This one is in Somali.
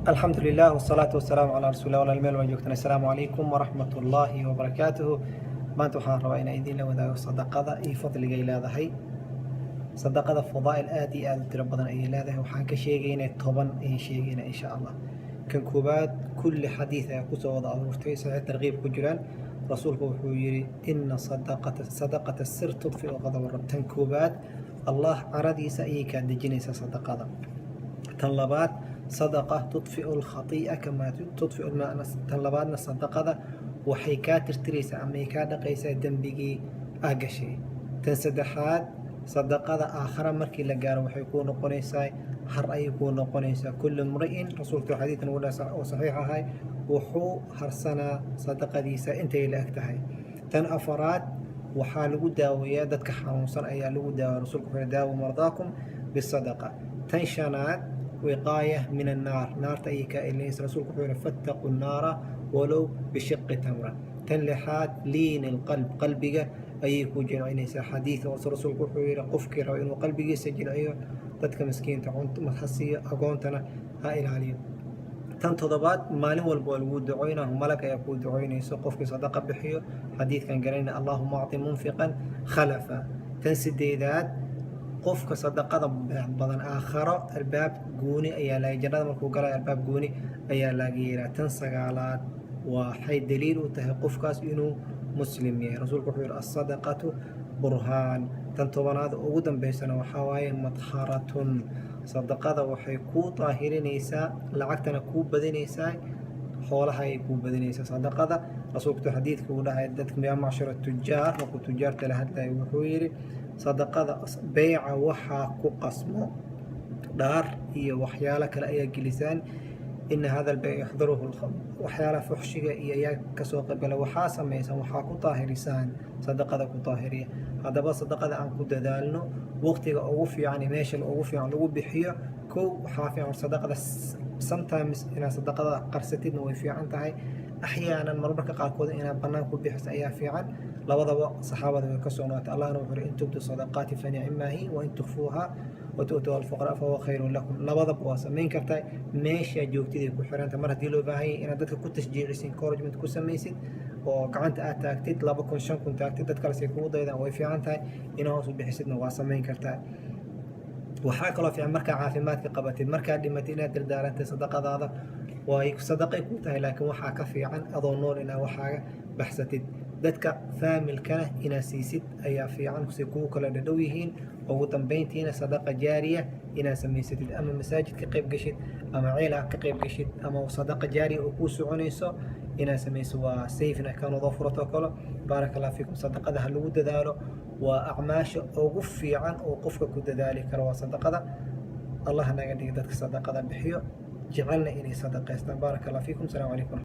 Alxamdu lilah wasalaatu wasalaamu calaa rasuulillah. Walaal, meel waan joogtaan, assalaamu calaykum waraxmat ullaahi wabarakaatuhu. Maanta waxaan rabaa inaan idiin la wadaago sadaqada iyo fadligay leedahay. Sadaqada fadaa'il aad iyo aad u tiro badan ayay leedahay. Waxaan ka sheegaynaa 10 ayaan sheegaynaa, insha Allah. Kan koowaad, kulli xadiid ayaa kusoo wada aruurtay, saxiix tarqiib ku jiraan. Rasuulku wuxuu yidhi: "Ina sadaqata sir tudfiu qadab rab." Tan koowaad, Allah caradiisa ayay kaa dejinaysaa sadaqada. Tan labaad, sadaqa tudfiu alkhati'a kamaa tudfiu lmaa. Tan labaadna, sadaqada waxay kaa tirtiraysaa ama ay kaa dhaqaysaa dembigii aa gashay. Tan saddexaad, sadaqada aakhara markii la gaaro waxay kuu noqonaysaa har ayay kuu noqonaysaa. Kullu mri'in, rasuulka xadiidkan ugu dhaha oo saxiix ahay, wuxuu harsanaa sadaqadiisa intay la eg tahay. Tan afaraad, waxaa lagu daaweeyaa dadka xanuunsan ayaa lagu daaweya. Rasuulku wuxuu: "Daawu mardaakum bisadaqa." Tan shanaad, wiqaaya min annaar, naarta ayay kaa ilinaysa. Rasuulku wuxuu yihi: "Fattaqu nnaara walow bishiqi tamra." Tan lixaad, liin alqalb, qalbiga ayay ku jilcinaysaa. Xadiid oo rasuulku wuxuu yihi: "Qofkii raba inuu qalbigiisa jilciyo, dadka miskiinta ha siiyo, agoontana ha ilaaliyo." Tan toddobaad, maalin walba waa lagu ducoynaa, malag ayaa kuu ducoynayso qofkii sadaqa bixiyo. Xadiidkan garanayna: "Allahuma acti munfiqan khalafa." Tan sideedaad, qofka sadaqada badan aakharo albaab gooni ayaa laga, jannada markuu galay albaab gooni ayaa laga yeelaa. Tan sagaalaad, waxay daliil u tahay qofkaas inuu muslim yahay. Rasuulku wuxuu yihi: "Asadaqatu burhaan." Tan 10aad, ugu dambeysana, waxaa waaye madharatun. Sadaqada waxay kuu daahirinaysaa, lacagtana kuu badinaysaa, xoolaha ayay kuu badinaysaa sadaqada. Rasuulku xadiidka uu dhahay dadka: "Yaa macshara tujaar," markuu tujaarta la hadlayo, wuxuu yidhi: "Sadaqada beyca waxaa ku qasmo dhaar iyo waxyaalo kale ayaa gelisaan. Ina hada albeyc yaxdaruhu waxyaalaha fuxshiga iyo ayaa kasoo qaybgala. Waxaa samaysan, waxaa ku daahirisaan sadaqada, ku daahiriya." Haddaba sadaqada aan ku dadaalno. Waqtiga ugu fiican iyo meesha ugu fiican lagu bixiyo, kow, waxaa fiican sadaqada sometimes inaad sadaqada qarsatidna way fiican tahay. Axyaanan, marmarka qaarkood, inaad bannaan ku bixiso ayaa fiican. Labadaba saxaabada way kasoo noqotay. Allahna wuxuu uri: "In tubdu sadaqaati fa nicmaa hi wa in tukhfuuha wa tu'tuha alfuqaraa fahuwa khayrun lakum." Labadaba waa samayn kartaa, meeshaa joogtiday ku xiranta. Mar haddii loo baahan yahay inaad dadka ku tashjiicisid, encouragement ku samaysid oo gacanta aad taagtid, 2000, 5000 taagtid, dad kale say kugu daydaan, way fiican tahay. Inaad hoos u bixisidna waa samayn kartaa. Waxaa kaloo fiican markaa caafimaadka qabatid, markaad dhimatid, inaad dardaarantay sadaqadaada. Way sadaqay ku tahay, laakiin waxaa ka fiican adoo nool inaad waxaaga baxsatid. Dadka faamilkana inaad siisid ayaa fiican, si kugu kala dhadhow yihiin. Ugu dambeyntiina, sadaqa jaariya inaad samaysatid, ama masaajid ka qayb geshid, ama ceel aad ka qayb geshid, ama sadaqa jaariya oo kuu soconayso inaad samayso, waa saving account adoo furato kale. Baaraka Allah fiikum. Sadaqada ha lagu dadaalo. Waa acmaasha ugu fiican oo qofka ku dadaali karo waa sadaqada. Allah naga dhiga dadka sadaqada bixiyo, jecelna inay sadaqaystaan. Baaraka Allah fiikum. Asalaamu calaykum.